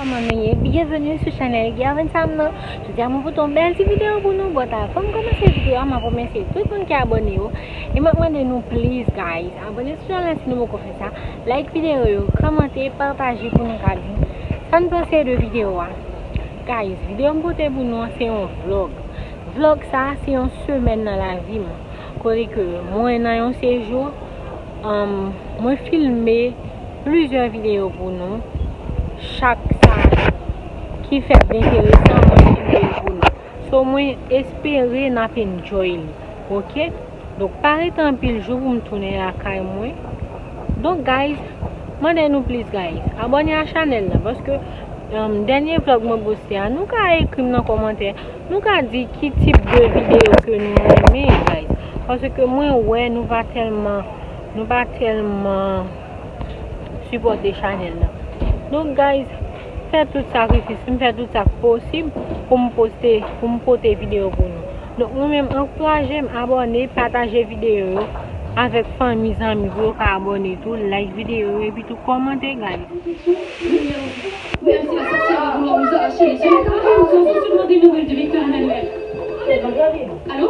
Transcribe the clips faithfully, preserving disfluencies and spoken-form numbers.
Kòman nou ye? Byenveni sou chanèl Guervin Sam nan. Jodi a mwen pote yon bèl ti videyo pou nou. But avan m kòmanse videyo a, m ap remèsye tout moun ki abòne yo. E m ap mande nou, please, guys, abòne sou chanèl si nou poko fè sa. Like videyo yo, kòmante, pataje pou nou ka di sa n panse de videyo a. Guys, videyo m pote pou nou an, se yon vlog. Vlog sa a, se yon semèn nan lavi m. Kote ke mwen nan yon sejou, um, mwen filme plizyè videyo pou nou. Chak sa ki fèt d enteresan, mwen filme l pou nou. So, mwen espere n ap enjoy li, oke? Donk, pa rete anpil jou pou m tounen lakay mwen. Donk, guys, mande nou, please, guys, abòne a chanèl la, paske, um, dènye vlog mwen poste a, nou ka ekri m nan kòmantè, nou ka di ki tip de videyo ke nou renmen, guys. Paske mwen wè nou pa tèlman, nou pa tèlman sipòte chanèl la. Donk, guys, fè tout sakrifis, m fè tout sa k posib pou m poste, pou m pote videyo pou nou. Donk, nou menm, ankouraje m, abòne, pataje videyo yo avèk fanmi, zanmi, pou yo ka abòne tou, like videyo yo, epi tou kòmante, guys. Même si la sorcière va vouloir nous arracher les yeux, nous allons surtout demander les nouvelles de Victor Emmanuel. Allô?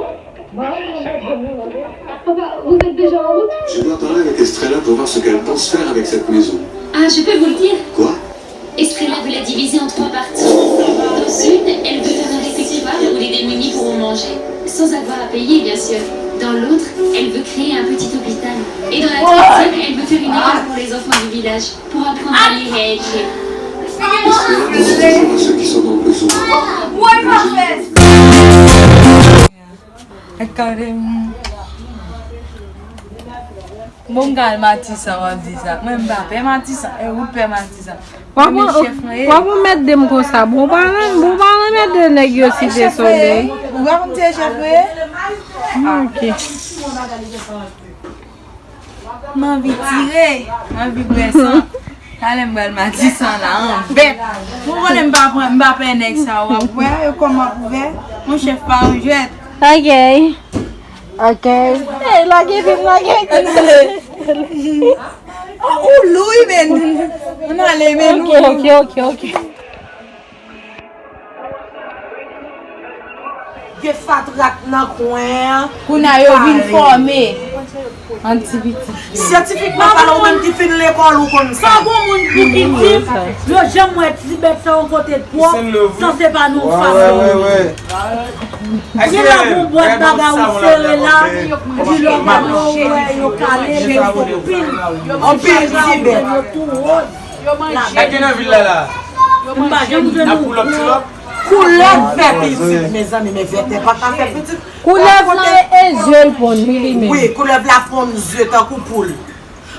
Papa, vous êtes déjà en route? Je dois parler avec Estrella pour voir ce qu'elle pense faire avec cette maison. Ah, je peux vous le dire. Quoi? Estrella veut la diviser en trois parties. Dans une, elle veut faire un réfectoire où les démunis pourront manger, sans avoir à payer, bien sûr. Dans l'autre, elle veut créer un petit hôpital. Et dans la troisième, elle veut faire une école pour les enfants du village, pour apprendre à lire et à écrire. Estrella pense toujours à ceux qui sont dans le besoin. Gade m. Bon, m ka al Matisan, w ap di sa. Mwen, m pa pè Matisan. E ou pè Matisan. W ap, mwen, men chèf mwen ye. W ap anmède m konsa. Bon, w pa renmen, bon, w pa renmen de nèg yo Site Solèy. Ou pa konn se chèf mwen ye? Ok. M anvi tire, m anvi bwè san. Talè m pral Matisan la, an vèt. Mwen konnen m pa pran, m pa pè nèg sa w ap wè, yo kòman pou fè. Mon chèf pa yon jwèt. Ok. Ok. Hey, lage vin, lage vin. Oh, ou lou, wi, men. Ann ale, men. Ok, ok, ok, ok. Gen fatra k nan kwen an. Kounye a yo vin fòme an ti piti. Syentifikman palan, ou menm ki fin lekòl, ou konn sa. Pa gon moun pou ki di yo janm wè ti bèt sa yon kote twòp, san se pa nan yon fatra. Gen la gon bwat bagay ou sere la, epi lè w gade w wè yo kale, men yo pil. Anpil ti bèt. Yo tou wòz. Sa ki nan vil la la? M pa janm jwenn yon gwo. Koulèv fè pitit, mezanmi, men vètè pa ka fè pitit. Koulèv lan e, e zye l ponn, wi, li menm. Wi, koulèv la ponn zye tankou poul.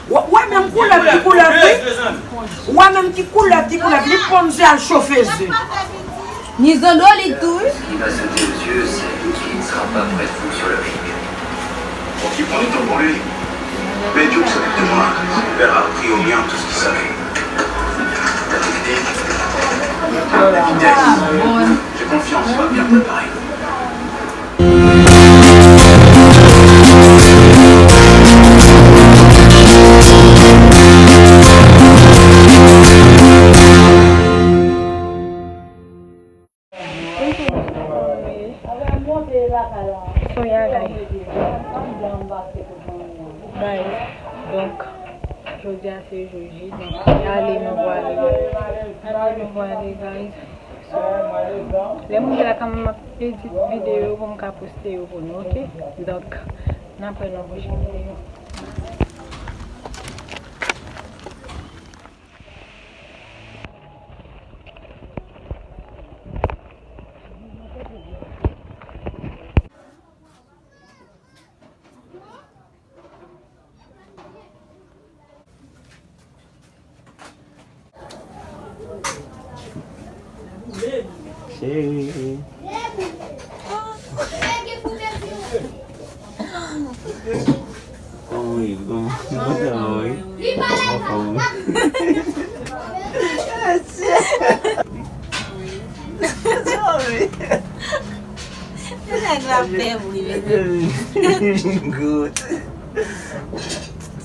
Ou wè menm koulèv ki koulèv, wi. Ou wè menm ki koulèv ki koulèv, li ponn zye, al chofe zye. Ni zandolit tou, wi. Qui va sauter aux yeux, c'est tout qui ne sera pas près de vous sur le ring. Bon, qui prend du temps pour lui. Mais Dieu s'occupe de moi. Mon père a appris au mien tout ce qu'il savait. La technique, la vitesse. J'ai confiance, il va bien préparer. So, yeah, guys. Guys, donk, jodi a se jou J, donk, ale nou prale. Ale nou prale, guys. So, lè m rive la, kanmenm, m ap edit videyo pou m ka poste yo pou nou, ok? Donk, n ap wè nan pwochèn videyo. Cheri. Kòman w ye? Kòman, kòman sa va, wi? Anfòm, wi. Nèg la fè bri, mesye. Good.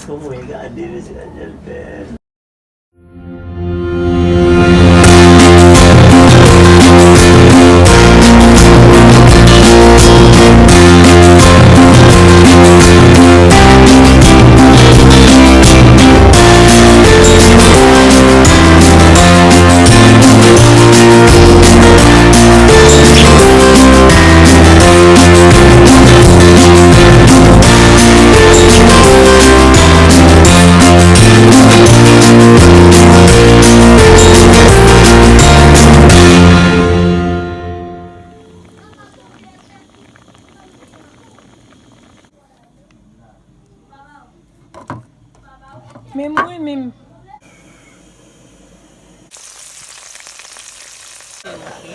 Kòman w ye? Gade, mesye, jan l fè. Ok.